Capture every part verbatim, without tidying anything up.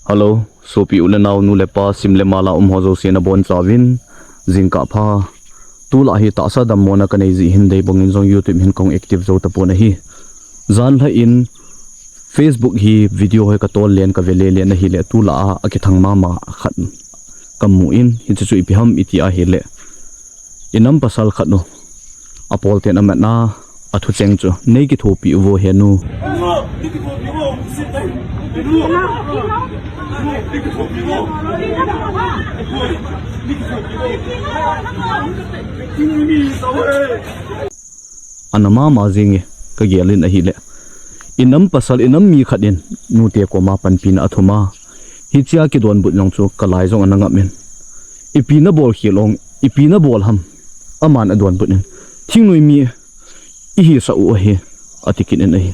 Hello, sopi u le nao, nu le pa, sim le mal a um ho jouse nabonchauvin jingkah pha. Tulai hi tahsa dammona kanei jeh hin deibang in jong YouTube hin kahung active jou tapon ahi. Janhi in Facebook hi video hi katol len kave le len ahile tulai a akithang mama khat kamu in, hiche chu ipi ham iti ahile, inam pasal khat u, apolte in amat na athu cheng chu, nei kithopi uvo henu. Ana mama jing e, kagel in ahile, inam pasal, inam mi khat in nute koma panpina athum a, hichea kidonbut jong chu kalai jong ana ngap in, ipi nabol khel ong, ipi nabol ham, aman adonbut in, thingnoi mi ihisah u ahi, ati kit in ahi.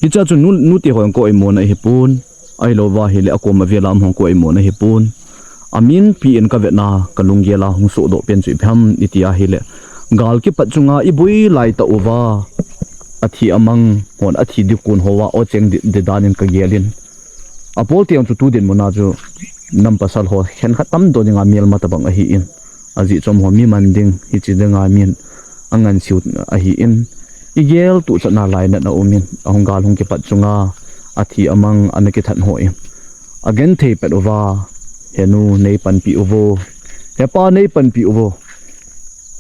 Hichea chu nu, nute ho jong ka oimo na ahipon, ahilouva ahile akoma vel a um ho jong ka oimo na ahipon. Aminpi in kavet na kalunggel a hung sohdoh pen chu ipi ham iti ahile, gal kipat chunga iboi lai tauva, athi amang hon athi ding kon hoa o cheng di, di dan in kagel in. Apolte jong chu tu dinmun a chu nam pasal ho khenkhat tamtah dinga melma tabang ahin, ajeh chom ho mi man ding, hiche dinga min angansiu ahin, igel tuchatna lainat aum in, ahung gal hung kipat chunga athi amang ana kithat ho in, agenthei pet uva, henu nei panpi uvo, hepa nei panpi uvo,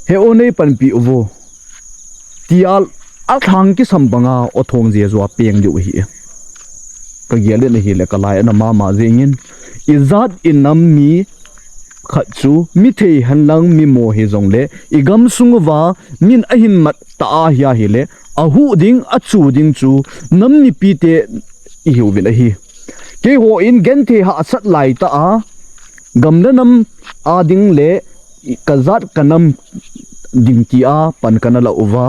he-o nei panpi uvo, tia alhang kisam banga o thong jejua peng diu ahi. Kagel in ahile kalai ana mama jing in, ijat inam mi khat chu mithei henlang mimo hijongle, igamsung uva min ahin mat ta ahi ahile, ahuh ding, achu ding chu nam mipite ihiuvin ahi. Keiho in genthei hahsat laitah a, gam le nam a ding le kajat kanam ding tia pan kana la uva,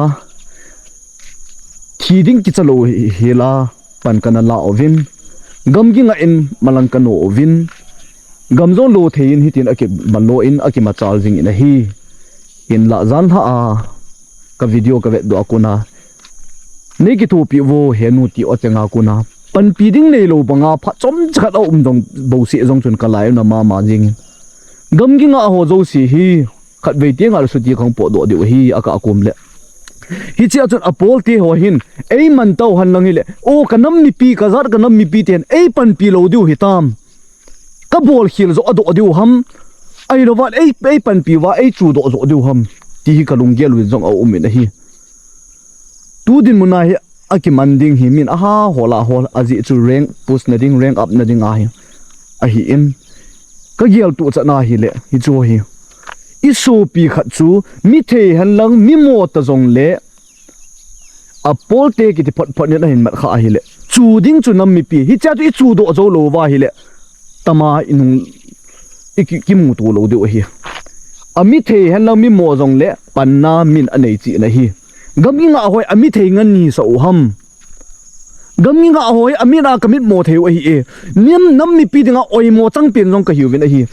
thi ding kicha lou hela pan kana la uvin, gamgi ngah in malang kano uvin, gam jong lo thei in hitin akimanlo in akimachal jing in ahi. Hinlah janhi a ka video kavetdoh a kona, nei kithopi uvo henu ti o chenga kona, panpi ding neilou banga phat chomcha khat aum jong bouseh jong chun kalai ana mama jing in, gamgi ngah ho jouse hi khatvei teng le suti kahung potdoh diu ahi, akah kom le. Hichea chun apolte ho hin eiman tau henlang hile, o kanam mipi, kajat kanam mipi ten eipanpi lou diu hitam, kabol khel joh adoh diu ham, ahilouva ei, eipanpi uva eichudoh joh diu ham, ti hi kalunggel uvin jong aum in ahi. Tu dinmun a hi akiman ding hi min aha hol a hol, ajeh chu rank push na ding, rank up na ding ahi, ahin, kagel tuchatna hile hichu hi, isopi khat chu mithei henlang mimo ta jongle, apolte kiti photphot nin ahin mat kha ahile, chu ding chu nam mipi, hichea chu ichudoh jou louva ahile, tama inung iki, kimuto lou diu ahi. Amithei henlang mimo jongle panna min anei cheh in ahi. Gamgi ngah ho hi amithei ngen hisah u ham? Gamgi ngah ho hi amit a kamitmo thei u ahi e. Nam, nam mipi dinga oimo chang pen jong kahiuvin ahi.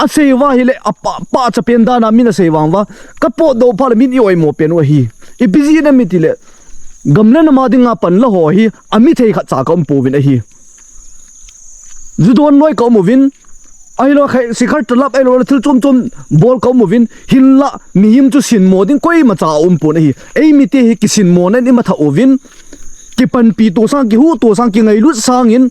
Asei uva ahile apah, pahcha pen dan a min asei vang uva, kapotdoh phat le min ioimo pen u ahi. Ipi jeh ham itile, gam le nam a dinga panla ho hi amithei khatcha kaum pouvin ahi. Ju don loi kaum uvin, ahilou khat sikhar talap ahilou le thil chom chom bol kaum uvin, hinlah mihem chu sinmo ding koimacha aum pon ahi. Eimite hi kisinmo nan imatha uvin, kipanpi to sang, kihuh to sang, kingailut sangin,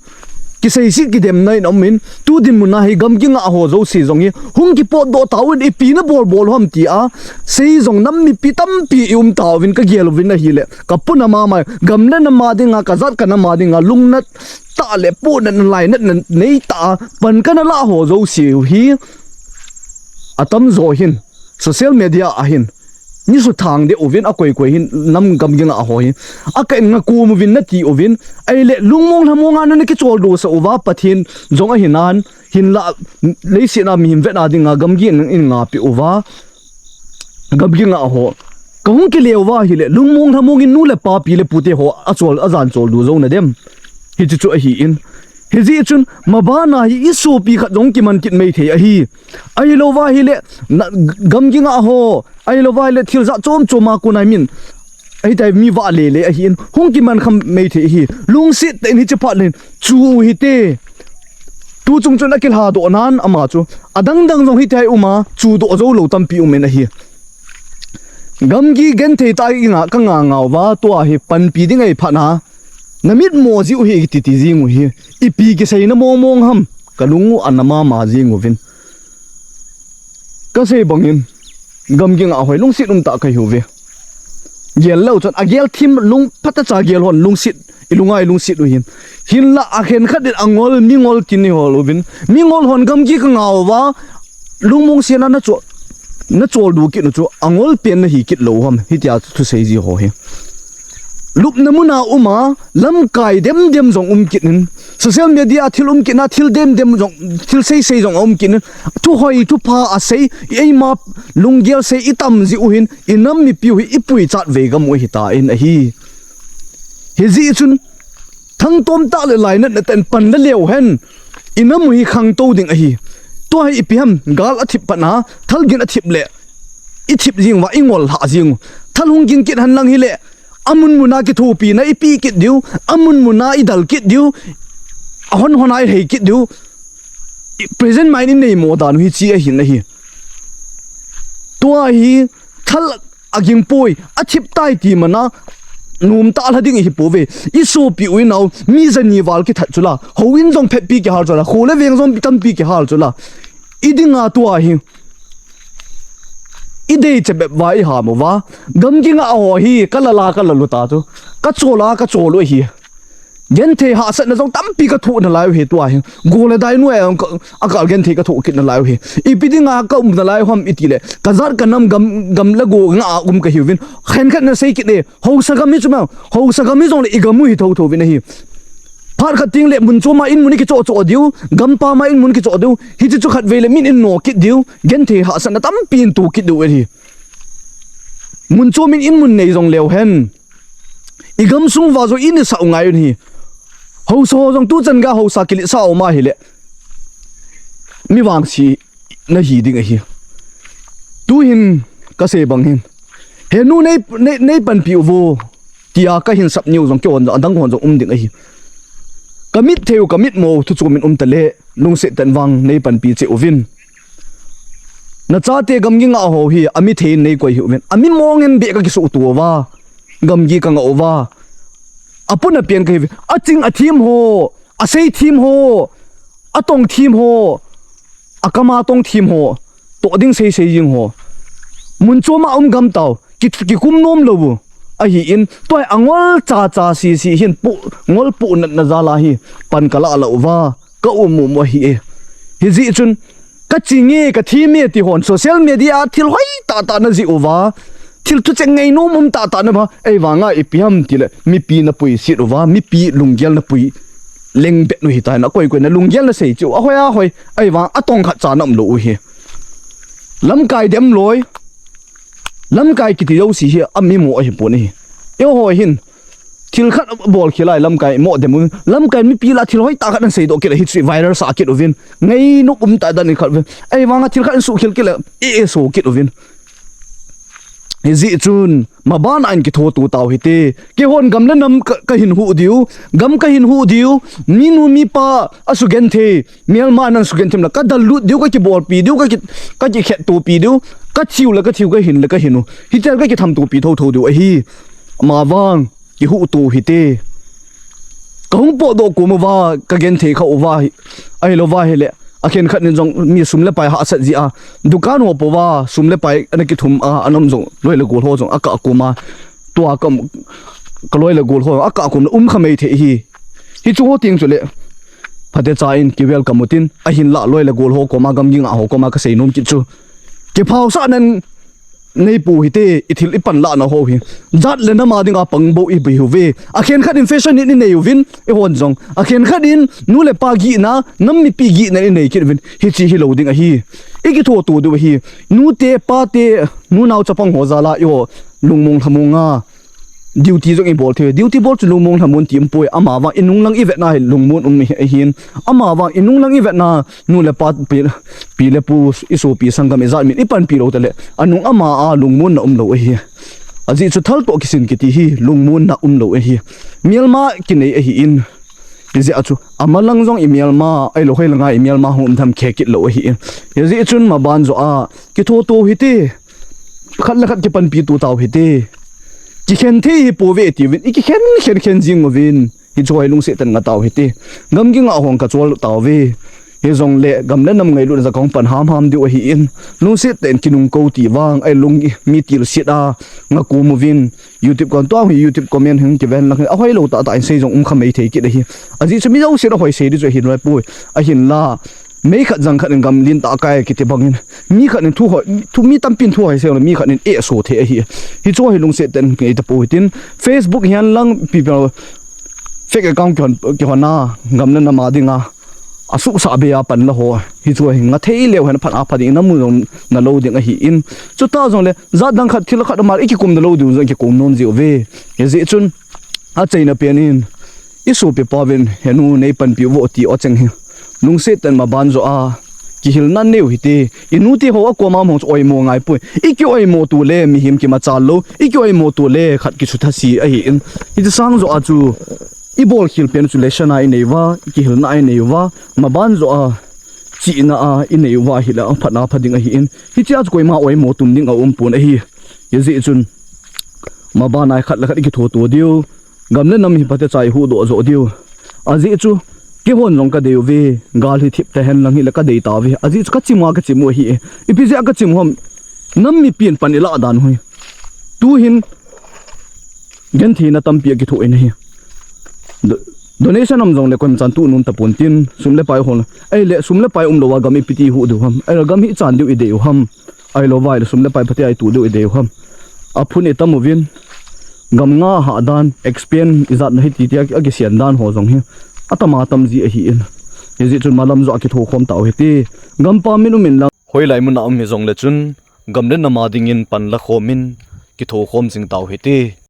kiseiset kidemna in aum in, tu dinmun a hi gamgi ngah ho jouse jong hi hung kipotdoh tauvin, ipi nabol bol u ham tia sei jong nam mipi tampi ium tauvin kagel uvin ahile, kapuna mama, gam le nam a dinga, kajat kanam a dinga lungnat tah le pohnatna lainatna neitah a pan kana lah ho jouse hi atamjo hin social media a hin nisuthang deh uvin, akoi koi hin nam gamgi ngah ho hi akah in ngakom uvin nati uvin, ahile lungmong lhamong a nana kicholdo sah uva, Pathen jong ahinan, hinlah leiset a mihem vetna dinga gamgi in, in ngahpeh uva, gamgi ngah ho kahung kile uva ahile lungmong lhamong in nu le pa, pi le pute ho achol, ajan choldo jou nadem? Hiche chu ahin, hijeh chun mabana hi isopi khat jong kiman kit maithei ahi. Ahilouva ahile, na, gamgi ngah ho, ahilouva ahile thil jat chom chom a kona min, ahitai mi vahle le ahin, hung kiman kham maithei ahi. Lungset tah in hiche phat le hin chu u hite, Tu chung chun akilha doh nan ama chu adang dang jong hitia um a, chu doh jou lou tampi um in ahi. Gamgi genthei tah in ka nga nga uva, tua hi panpi ding ahi phat na, na mitmo jiu hi kiti ti jing u hi. Ipi kiseina mong mong ham, ka lung u ana mama jing uvin. Ka sei bangin, gamgi ngah hoi lungset um tah ka hi uve. Gel lou chun, agel thim lung phatecha gel hon lungset, i lunga i lungset u hin. Hinlah akhen khat in angol, mingol tin i hol uvin. Mingol hon gamgi ka nga uva, lungmong sena na chu, na chol du kit u chu, angol pen na hi kit lou ham, hitia thusei ji ho hi. Lupna muna um a, lamkai dem dem jong um kit in. Social media thil um kit na, thil dem dem jong, thil sei sei jong um kit in. Thu hoi, thu pha a sei, eima lunggel sei i tam jiu hin, i nam mipiu hi i puichat ve gam u hi ta in ahi. Hijeh chun, thangtom tah le lainatna tah in pan le leu hen, i nam u hi khangtou ding ahi. Tua hi ipi ham, gal a thip phat na, thal gin a thip le, i thip jing uva, i ngol lha jing u. Thal hung ging kit hen lang hile, amun muna kithopina i pe kit diu, amun muna i dal kit diu, ahon hon a i hei kit diu, i present mind i nei mo dan u hi chi ahin ahi. Tua hi thal a ging poi, a thip tai ti mana, nom tah lha ding i hi pouve. I sopi u i nau, mi jani val kithat chu la, houin jong phetpi kihal chu la, kho le veng jong tampi kihal chu la. I dinga tua hi. I dei che bep uva i ham uva. Gamgi ngah ho hi, ka la la, ka la lu ta chu. Ka chol a, ka chol u hi. Genthei hahsatna jong tampi ka thoh nalai u hi tua hi. Gol le dai nu e, ka, a kal genthei ka thoh kit nalai u hi. Ipi dinga ka um nalai u ham i ti le. Ka jat ka nam gam, gam le go ngah a um ka hi uvin. Khen khat na sei kit e. Haosa gam hi chu ma. Haosa gam hi jong le i gam u hi tho tho uvin ahi. Phat khat teng le mun chom a in mun i kichoh choh diu. Gam pam a in mun kichoh diu. Hichi chu khat vei le min in no kit diu. Genthei hahsatna tampi in tu kit diu ahi. Mun chom in in mun nei jong leu hen. I gamsung uva jong i nisa u ngai un hi. Haosa ho jong tu chan ga haosa kilisa um a hile. Mi vangse na hi ding ahi. Tu hin ka sei bang hin. He nu nei, nei, nei panpi uvo. Tia ka hin sap niu jong kei hon jong, adang hon jong um ding ahi. Ka mit thei u, ka mit mo u, thu chom in um ta le, lungset tah in vang nei panpi cheh uvin. Na chate gamgi ngah ho hi, a mi thei in nei koi hih uvin. A mi mong in beh ka kisuh to uva. Gamgi ka ngah uva. A pun a pian ka hi uve. A ching a thim ho, a sei thim ho, a tong thim ho, a kama tong thim ho, toh ding sei sei jing ho. Mun chom a um gam tau, ki, kikum nom lou u. Ahi in, tua hi a ngol cha cha si si hin pu, ngol pu nat na jal a hi, pan ka la lou uva, ka um um u ahi e. Hijeh chun, ka ching e, ka thim e ti hon, social media a thil hoi tah tah na jih uva, thil thucheng ngei nom um tah tah na ba, ei vang a ipi ham ti le, mipi na pui sit uva, mipi lunggel na pui leng bet u hi ta na, koi koi na lunggel na sei chu, a hoi a hoi, ei vang a tong khat cha na um lou u hi. Lamkai dem loi, lamkai kiti jouse hi a mi mo ahi pon ahi. Eiho hin, thil khat bol khel a lamkai mo dem u, lamkai mipi la thil hoi tah khat an sei doh kit a hi chu viral sa kit uvin. Ngei nom um tah dan in khat uvin. Ei vang a thil khat an suh khel kit le, e e so kit uvin. Hijeh chun, maban a in kitho to tau hite. Kei hon gam le nam ka, ka hin huh diu, gam ka hin huh diu, mi nu mi pa a sugenthei, melma nan sugenthei la, ka dal lut diu, ka kibolpi diu, ka ki, ka kikhettopi diu, ka thiu le ka thiu, ka hin le ka hin u. Hitia ka kithamtopi tho tho diu ahi. Ama vang, kihuh to hite. Ka hung potdoh kom uva, ka genthei kha uva hi, ahilou va hile, a khenkhat in jong mi sum le pai hahsat jeh a, dukan ho po uva, sum le pai ana kithum a, ana um jong, loi le gol ho jong, a kah kom a, tua ka, ka loi le gol ho, a kah kom le um kha mei thei hi. Hichu ho teng chule, phatecha in ki welcome utin, ahinlah loi le gol ho kom a, gamgi ngah ho kom a, ka sei nom kit chu. Kiphaosah nan, nei pu hite, i thil i panlah na ho hi. Jat le nam a dinga pang bou i bui uve. A khenkhat in fashion in i nei uvin, i hon jong. A khenkhat in nu le pa gihna, nam mipi gihna i nei kit uvin. Hichi hilou ding ahi. I kitho to diu ahi. Nute, pate, nu nao chapang ho jal a i ho lungmong lhamong a. Duty jong i bol thei. Duty bol chu lungmong lhamon ti um poi. Ama vang i nung lang i vetna hi lungmon um hi ahin. Ama vang i nung lang i vetna nu le pa pi, pi le pu i sopi sanggam i jat min i panpi lou tale. A nung ama a lungmonna um lou ahi. Ajeh chu thal toh kisin kiti hi lungmonna um lou ahi. Melma kinei ahi in. Hijeh a chu, amalang jong i melma, ahilou hoilanga i melma hung um tham khe kit lou ahi. Hijeh chun maban joh a, kitho to hite. Khat le khat kipanpi to tau hite. Kikhen thei hi pouve tiuvin, i kikhen khen khen jing uvin. Hichu hi lungset tah in ngah tau hite. Gam kingah hong kachol tauve. Hijongle gam le nam ngailutna jal kahung pan ham ham diu ahin. Lungset tah in kinung kou ti vang, ahilou le mi tilsit a, ngah kou uvin. YouTube kon tuang hi YouTube comment hin kiven lang. Ahoilou tah tah in sei jong um kha mai thei kit ahi. Ajeh chu mi jouse in ahoi sei di chu ahin loi poi. Ahinla. Mi khat jang khat in gam lentah kai kiti bangin. Mi khat in thu hoi, thu mi tampin thu hoi sei le mi khat in eh so thei ahi. Hichu hi lungset tah in ngah tapou hitin. Facebook hihen lang people fake account kihon, kihon a gam le nam a dinga. Asuhsah bei a pan la ho. Hichu hi ngah thei leu hen phat a pha ding namu jong nalou ding ahin. Chutah jongle, jat dang khat thil khat amal i kikum nalou diu jong kikum nom jiuve. Hijeh chun, achaina pen in, i sopi pa uvin, henu nei panpi uvo ti o cheng hi. Lungset tah in maban joh a, kihilna neiu hite, i nu te ho a koma mong chu oimo ngai poi. I kioimo to le, mihem kimachal lou, i kioimo to le, khat kisutha si ahin. Hiti sang joh a chu, I bol khel pen chu lesson a i nei uva, i kihilna a i nei uva, maban joh a, chihna a i nei uva ahile, aphat na pha ding ahin. Hichea chu koima oimo tum ding aum pon ahi. Hijeh chun, maban a khat le khat i kitho to diu, gam le nam hi phatecha i huhdoh joh diu. Ajeh chu, keihon jong kadei uve, gal hi thip tahen lang hile kadei tauve. Ajeh chu kachim uva kachim u ahi. Ipi jeh a kachim u ham, nam mipin pan i lah dan u hi. Tuhin, Gentheina tampi akithoh in ahi. Do-, donation um jongle koima chan tu nom tapon tin, sum le pai hol. Ahile, sum le pai umlou a gam ipi ti huhdoh diu ham. Ahile gam hichan diu i dei u ham. Ahilou vai le sum le pai phatea i tu diu i dei u ham. Aphun i tam uvin, gam ngah dan, expand ijat na hi ti tia akisian dan ho jong hi. Atama tam ji ahin. Hijeh chun malam joh a kitho khom tau hite. Gampam in um in lang. Hoilai mun a um hijongle chun, gam le nam a dingin pan la khom in, kitho khom jing tau hite.